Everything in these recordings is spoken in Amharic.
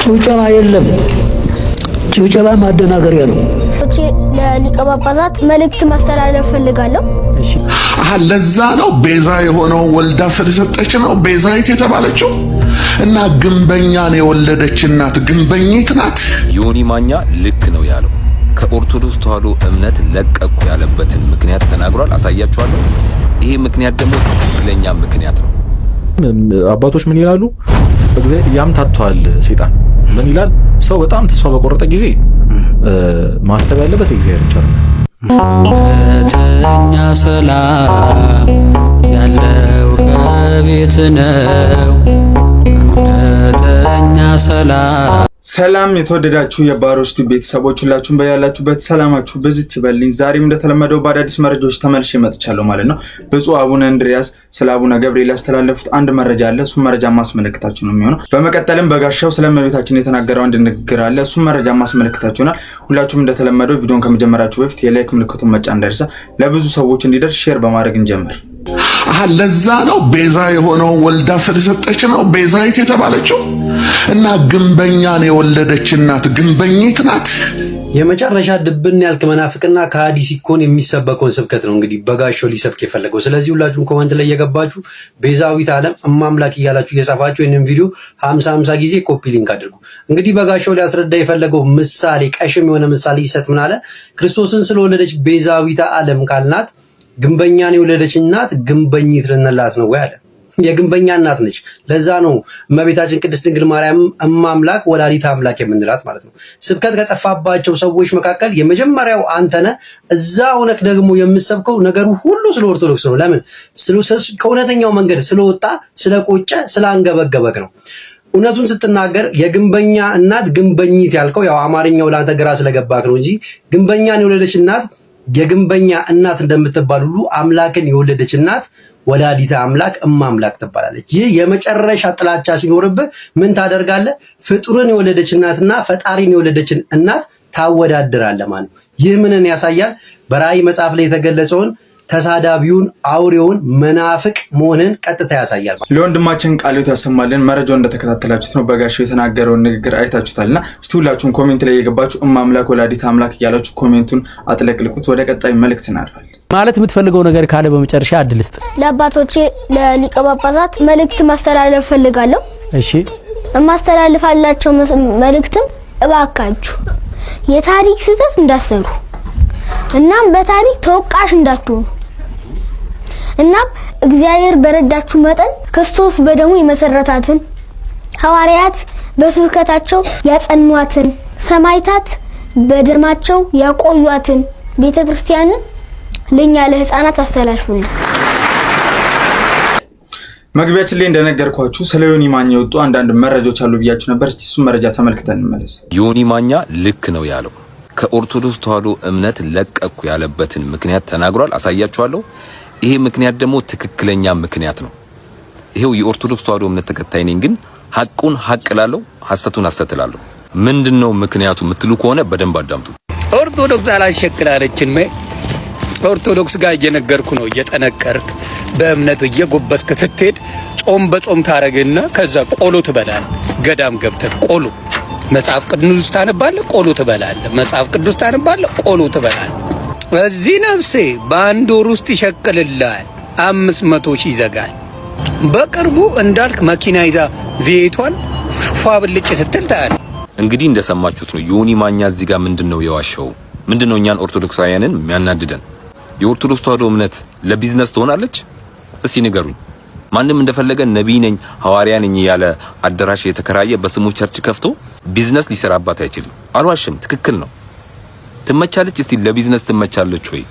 ጭብጨባ የለም። ጭብጨባ ማደናገሪያ ነው። ለሊቀ ጳጳሳት መልእክት ማስተላለፍ ፈልጋለሁ። ለዛ ነው ቤዛ የሆነው ወልዳ ስለሰጠች ነው ቤዛዊት የተባለችው። እና ግንበኛን የወለደች እናት ግንበኝት ናት። ዮኒ ማኛ ልክ ነው ያለው ከኦርቶዶክስ ተዋሕዶ እምነት ለቀቁ ያለበትን ምክንያት ተናግሯል። አሳያችኋለሁ። ይሄ ምክንያት ደግሞ ትክክለኛ ምክንያት ነው። አባቶች ምን ይላሉ? ያምታተዋል ሴጣን ምን ይላል? ሰው በጣም ተስፋ በቆረጠ ጊዜ ማሰብ ያለበት የእግዚአብሔር ቸርነት። እውነተኛ ሰላም ያለው ከቤት ነው። እውነተኛ ሰላም። ሰላም የተወደዳችሁ የባሮች ቲዩብ ቤተሰቦች፣ ሁላችሁም በያላችሁበት ሰላማችሁ ብዝት ይበልኝ። ዛሬም እንደተለመደው በአዳዲስ መረጃዎች ተመልሼ መጥቻለሁ ማለት ነው። ብፁዕ አቡነ እንድሪያስ ስለ አቡነ ገብርኤል ያስተላለፉት አንድ መረጃ አለ። እሱም መረጃ ማስመለከታችሁ ነው የሚሆነው። በመቀጠልም በጋሻው ስለ እመቤታችን የተናገረው አንድ ንግግር አለ። እሱም መረጃ ማስመለከታችሁ ይሆናል። ሁላችሁም እንደተለመደው ቪዲዮን ከመጀመራችሁ በፊት የ like ምልክቱን መጫን እንዳይረሳ፣ ለብዙ ሰዎች እንዲደርስ share በማድረግ እንጀምር። ለዛ ነው ቤዛ የሆነው ወልዳ ስለሰጠች ነው ቤዛዊት የተባለችው። እና ግንበኛን የወለደች እናት ግንበኝት ናት። የመጨረሻ ድብን ያልክ መናፍቅና ከሃዲ ሲኮን የሚሰበከውን ስብከት ነው እንግዲህ በጋሻው ሊሰብክ የፈለገው። ስለዚህ ሁላችሁም comment ላይ እየገባችሁ ቤዛዊት ዓለም እማምላክ እያላችሁ እየጻፋችሁ ይህንን ቪዲዮ 50 50 ጊዜ copy link አድርጉ። እንግዲህ በጋሻው ሊያስረዳ የፈለገው ምሳሌ ቀሽም የሆነ ምሳሌ ይሰጥ ምን አለ? ክርስቶስን ስለወለደች ቤዛዊተ ዓለም ካልናት ግንበኛን የወለደች እናት ግንበኝት ልንላት ነው ወይ አለ። የግንበኛ እናት ነች። ለዛ ነው እመቤታችን ቅድስት ድንግል ማርያም እማምላክ ወላዲተ አምላክ የምንላት ማለት ነው። ስብከት ከጠፋባቸው ሰዎች መካከል የመጀመሪያው አንተነ። እዛ ሆነክ ደግሞ የምትሰብከው ነገሩ ሁሉ ስለ ኦርቶዶክስ ነው። ለምን? ከእውነተኛው መንገድ ስለወጣ፣ ስለቆጨ፣ ስላንገበገበክ ነው። እውነቱን ስትናገር የግንበኛ እናት ግንበኝት ያልከው ያው አማርኛው ለአንተ ግራ ስለገባክ ነው እንጂ ግንበኛን የወለደች እናት የግንበኛ እናት እንደምትባል ሁሉ አምላክን የወለደች እናት ወላዲተ አምላክ እማ አምላክ ትባላለች። ይህ የመጨረሻ ጥላቻ ሲኖርብህ ምን ታደርጋለህ? ፍጡርን የወለደች እናትና ፈጣሪን የወለደችን እናት ታወዳድራለህ ማለት ነው። ይህ ምንን ያሳያል? በራእይ መጽሐፍ ላይ የተገለጸውን ተሳዳቢውን አውሬውን መናፍቅ መሆንን ቀጥታ ያሳያል። ለወንድማችን ቃለ ሕይወት ያሰማልን። መረጃው እንደተከታተላችሁት ነው። በጋሻው የተናገረውን ንግግር አይታችሁታልና እስቲ ሁላችሁም comment ላይ እየገባችሁ እማ አምላክ ወላዲተ አምላክ እያላችሁ comment ኡን አጥለቅልቁት። ወደ ቀጣይ መልእክት እናልፋለን። ማለት የምትፈልገው ነገር ካለ በመጨረሻ እድል ስጥ። ለአባቶቼ ለሊቀ ጳጳሳት መልእክት ማስተላለፍ ፈልጋለሁ። እሺ። የማስተላልፋላቸው መልእክትም እባካችሁ የታሪክ ስህተት እንዳትሰሩ፣ እናም በታሪክ ተወቃሽ እንዳትሆኑ፣ እናም እግዚአብሔር በረዳችሁ መጠን ክርስቶስ በደሙ የመሰረታትን፣ ሐዋርያት በስብከታቸው ያጸኗትን፣ ሰማዕታት በደማቸው ያቆዩአትን ቤተክርስቲያንን ለኛ ለህፃናት አስተላልፉልን። መግቢያችን ላይ እንደነገርኳችሁ ስለ ዮኒ ማኛ የወጡ አንዳንድ መረጃዎች አሉ ብያችሁ ነበር። እስቲ እሱን መረጃ ተመልክተን እንመለስ። ዮኒ ማኛ ልክ ነው ያለው ከኦርቶዶክስ ተዋሕዶ እምነት ለቀኩ ያለበትን ምክንያት ተናግሯል። አሳያችኋለሁ። ይሄ ምክንያት ደግሞ ትክክለኛ ምክንያት ነው። ይሄው የኦርቶዶክስ ተዋሕዶ እምነት ተከታይ ነኝ፣ ግን ሐቁን ሐቅ እላለሁ፣ ሐሰቱን ሐሰት እላለሁ። ምንድነው ምክንያቱ የምትሉ ከሆነ በደንብ አዳምጡ። ኦርቶዶክስ አላሸክላለችን። ኦርቶዶክስ ጋር እየነገርኩ ነው። እየጠነቀርክ በእምነት እየጎበስክ ስትሄድ ጾም በጾም ታረግና ከዛ ቆሎ ትበላለህ። ገዳም ገብተህ ቆሎ መጽሐፍ ቅዱስ ታነባለህ፣ ቆሎ ትበላለህ። መጽሐፍ ቅዱስ ታነባለህ፣ ቆሎ ትበላለህ። እዚህ ነፍሴ በአንድ ወር ውስጥ ይሸቅልልሃል። 500,000 ይዘጋል። በቅርቡ እንዳልክ መኪና ይዛ ቪቷን ፏ ብልጭ ስትል ታያለህ። እንግዲህ እንደሰማችሁት ነው። ዮኒ ማኛ እዚህ ጋር ምንድነው የዋሸው? ምንድነው እኛን ኦርቶዶክሳውያንን የሚያናድደን? የኦርቶዶክስ ተዋሕዶ እምነት ለቢዝነስ ትሆናለች? እስቲ ንገሩኝ። ማንም እንደፈለገ ነቢይ ነኝ ሐዋርያ ነኝ ያለ አዳራሽ የተከራየ በስሙ church ከፍቶ ቢዝነስ ሊሰራባት አይችልም። አልዋሽም፣ ትክክል ነው። ትመቻለች? እስቲ ለቢዝነስ ትመቻለች ወይ?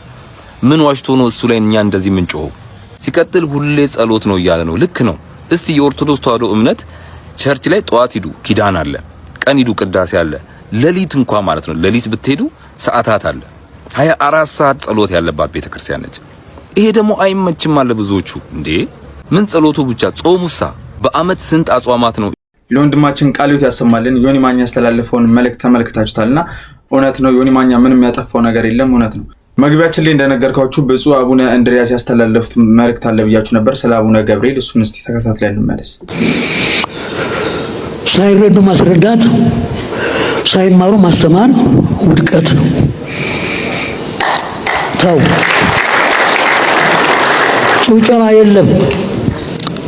ምን ዋሽቶ ነው እሱ ላይ እኛ እንደዚህ ምንጮኸው? ሲቀጥል ሁሌ ጸሎት ነው እያለ ነው። ልክ ነው። እስቲ የኦርቶዶክስ ተዋሕዶ እምነት church ላይ ጠዋት ሂዱ ኪዳን አለ፣ ቀን ሂዱ ቅዳሴ አለ፣ ሌሊት እንኳ ማለት ነው ሌሊት ብትሄዱ ሰዓታት አለ። 24 ሰዓት ጸሎት ያለባት ቤተክርስቲያን ነች። ይሄ ደግሞ አይመችም አለ ብዙዎቹ። እንዴ ምን ጸሎቱ ብቻ ጾሙሳ በአመት ስንት አጽዋማት ነው? ለወንድማችን ቃለ ሕይወት ያሰማልን። ዮኒ ማኛ ያስተላለፈውን መልእክት ተመልክታችሁታልና እውነት ነው። ዮኒ ማኛ ምንም ያጠፋው ነገር የለም። እውነት ነው። መግቢያችን ላይ እንደነገርኳችሁ ብፁዕ አቡነ እንድሪያስ ያስተላለፉት መልእክት አለ ብያችሁ ነበር ስለ አቡነ ገብርኤል። እሱን እስቲ ተከታትለን እንመለስ። ሳይረዱ ማስረዳት፣ ሳይማሩ ማስተማር ውድቀት ነው። ተው፣ ጭብጨባ የለም።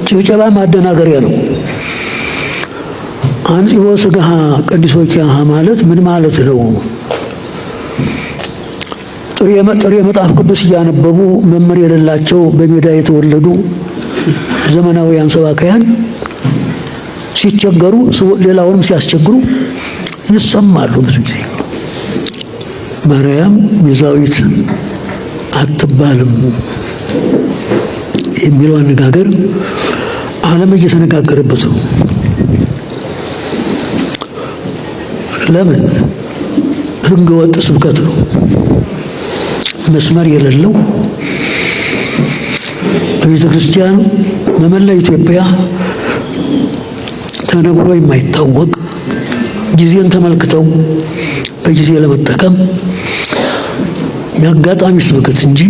ጭብጨባ ማደናገሪያ ነው። አንጽሖ ሥጋሃ ቀድሶ ኪያሃ ማለት ምን ማለት ነው? ጥሬ መጽሐፍ ቅዱስ እያነበቡ መምህር የሌላቸው በሜዳ የተወለዱ ዘመናዊያን ሰባክያን ሲቸገሩ ሌላውንም ሲያስቸግሩ ይሰማሉ። ብዙ ጊዜ ማርያም ቤዛዊት አትባልም የሚለው አነጋገር ዓለም እየተነጋገረበት ነው። ለምን? ሕገ ወጥ ስብከት ነው። መስመር የሌለው በቤተ ክርስቲያን በመላ ኢትዮጵያ ተነግሮ የማይታወቅ ጊዜን ተመልክተው በጊዜ ለመጠቀም የአጋጣሚ ስብከት እንጂ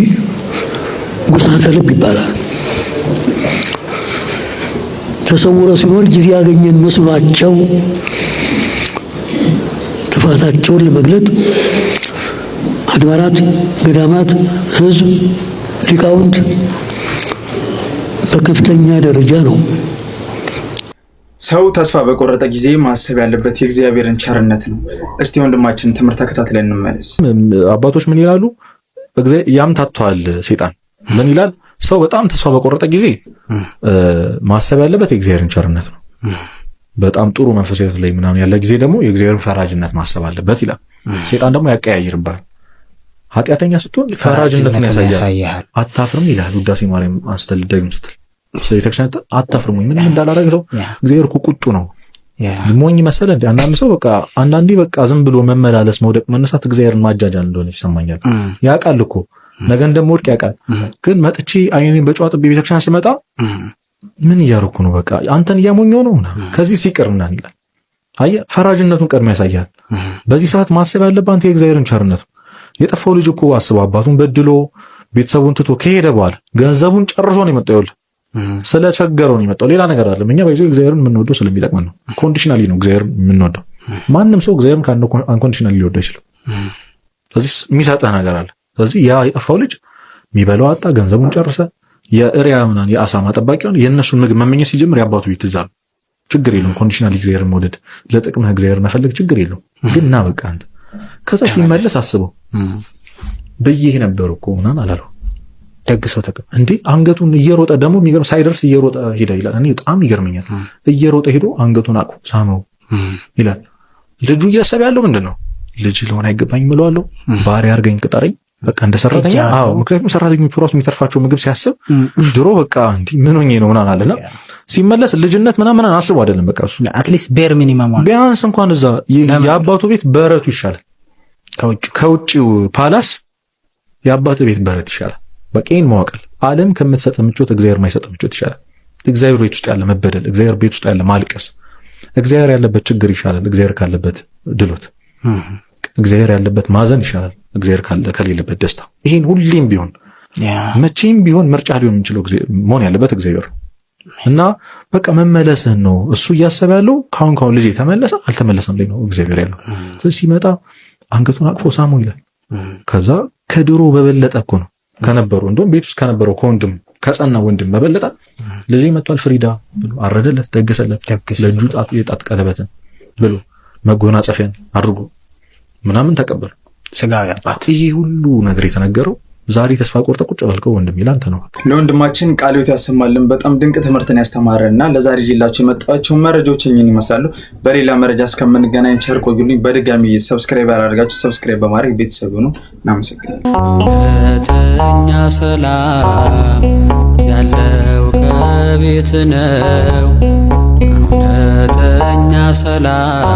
ጉሳተ ልብ ይባላል። ተሰውሮ ሲኖር ጊዜ ያገኘን መስሏቸው ጥፋታቸውን ለመግለጥ አድባራት፣ ገዳማት፣ ሕዝብ፣ ሊቃውንት በከፍተኛ ደረጃ ነው። ሰው ተስፋ በቆረጠ ጊዜ ማሰብ ያለበት የእግዚአብሔርን ቸርነት ነው። እስቲ ወንድማችን ትምህርት ተከታትለን እንመለስ። አባቶች ምን ይላሉ? ያምታቷል ሴጣን ምን ይላል? ሰው በጣም ተስፋ በቆረጠ ጊዜ ማሰብ ያለበት የእግዚአብሔርን ቸርነት ነው። በጣም ጥሩ መንፈሳዊ ሕይወት ላይ ምናምን ያለ ጊዜ ደግሞ የእግዚአብሔርን ፈራጅነት ማሰብ አለበት ይላል። ሴጣን ደግሞ ያቀያይርባል። ኃጢአተኛ ስትሆን ፈራጅነቱን ያሳያል። አታፍርም ይላል። ውዳሴ ማርያም አንስተህ ልደግም ስትል ቤተክርስቲያን አታፍርም ወይ? ምንም እንዳላረግ ሰው እግዚአብሔር እኮ ቁጡ ነው። ሞኝ መሰለ እንዴ? አንዳንድ ሰው በቃ አንዳንዴ በቃ ዝም ብሎ መመላለስ፣ መውደቅ፣ መነሳት እግዚአብሔርን ማጃጃል እንደሆነ ይሰማኛል። ያውቃል እኮ ነገ እንደምወድቅ ያውቃል። ግን መጥቼ አይኔን በጨው አጥቤ ቤተክርስቲያን ስመጣ ምን እያደረኩ ነው? በቃ አንተን እያሞኘው ነው ምናምን ከዚህ ሲቀር ምናምን ይላል። አየህ፣ ፈራጅነቱን ቀድሞ ያሳያል። በዚህ ሰዓት ማሰብ ያለብህ አንተ የእግዚአብሔርን ቸርነት ነው። የጠፋው ልጅ እኮ አስበው፣ አባቱን በድሎ ቤተሰቡን ትቶ ከሄደ በኋላ ገንዘቡን ጨርሶ ነው የመጣው። ይኸውልህ ስለቸገረው ነው የመጣው፣ ሌላ ነገር አይደለም። እኛ በጊዜው እግዚአብሔርን የምንወደው ስለሚጠቅመን ነው። Conditionally ነው እግዚአብሔርን የምንወደው። ማንም ሰው እግዚአብሔርን unconditionally ሊወደው አይችልም። ስለዚህ የሚሰጥህ ነገር አለ። ስለዚህ ያ የጠፋው ልጅ የሚበላው አጣ፣ ገንዘቡን ጨርሰ፣ የእሪያ ምናምን የአሳማ ጠባቂውን የእነሱን ምግብ መመኘት ሲጀምር የአባቱ ቤት ትዝ አለው። ችግር የለውም። Conditionally እግዚአብሔርን መውደድ ለጥቅምህ እግዚአብሔርን መፈለግ ችግር የለውም። ግን እና በቃ አንተ ከዛ ሲመለስ አስበው ብዬህ ነበር እኮ ምናምን አላለው። ደግሶ ተቀ እንዴ አንገቱን እየሮጠ ደግሞ የሚገርም ሳይደርስ እየሮጠ ሄደ ይላል። እኔ በጣም ይገርመኛል። እየሮጠ ሄዶ አንገቱን አቅፎ ሳመው ይላል። ልጁ እያሰበ ያለው ምንድን ነው? ልጅ ልሆን አይገባኝም እለዋለሁ፣ ባሪያ አድርገኝ ቅጠረኝ፣ በቃ እንደ ሰራተኛ። አዎ፣ ምክንያቱም ሰራተኞቹ ራሱ የሚተርፋቸው ምግብ ሲያስብ ድሮ በቃ እንዲህ ምን ሆኜ ነው ምናምን አለና ሲመለስ ልጅነት ምናምን አስቦ አይደለም። በቃ እሱ At least bare minimum ቢያንስ እንኳን እዛ የአባቱ ቤት በረቱ ይሻላል ከውጭው palace የአባቱ ቤት በረት ይሻላል። በቃ ይሄን ማወቅ ዓለም ከምትሰጥ ምቾት እግዚአብሔር የማይሰጥ ምቾት ይሻላል። እግዚአብሔር ቤት ውስጥ ያለ መበደል፣ እግዚአብሔር ቤት ውስጥ ያለ ማልቀስ፣ እግዚአብሔር ያለበት ችግር ይሻላል እግዚአብሔር ካለበት ድሎት፣ እግዚአብሔር ያለበት ማዘን ይሻላል እግዚአብሔር ከሌለበት ደስታ። ይሄን ሁሌም ቢሆን መቼም ቢሆን ምርጫ ሊሆን የሚችለው መሆን ያለበት እግዚአብሔር እና በቃ መመለስህን ነው እሱ እያሰበ ያለው። ካሁን ካሁን ልጅ የተመለሰ አልተመለሰም ላይ ነው እግዚአብሔር ያለው። ስለዚህ ሲመጣ አንገቱን አቅፎ ሳሞ ይላል። ከዛ ከድሮ በበለጠ እኮ ነው ከነበሩ እንደውም ቤት ውስጥ ከነበረው ከወንድም ከጸና ወንድም በበለጠ ልጅ መጥቷል ፍሪዳ ብሎ አረደለት፣ ደገሰለት፣ ለእጁ ጣት የጣት ቀለበትን ብሎ መጎናጸፊያን አድርጎ ምናምን ተቀበሉ። ስጋዊ አባት ይሄ ሁሉ ነገር የተነገረው ዛሬ ተስፋ ቆርጠ ቁጭ ላልከው ወንድም ይላንተ ነው። ለወንድማችን ቃለ ሕይወት ያሰማልን። በጣም ድንቅ ትምህርትን ያስተማረ እና ለዛሬ ይዤላችሁ የመጣኋቸው መረጃዎች እኚህን ይመስላሉ። በሌላ መረጃ እስከምንገናኝ ቸር ቆዩልኝ። በድጋሚ subscribe ያላደረጋችሁ subscribe በማድረግ ቤተሰብ ሁኑ። እናመሰግናለን። እውነተኛ ሰላም ያለው ከቤት ነው። እውነተኛ ሰላም።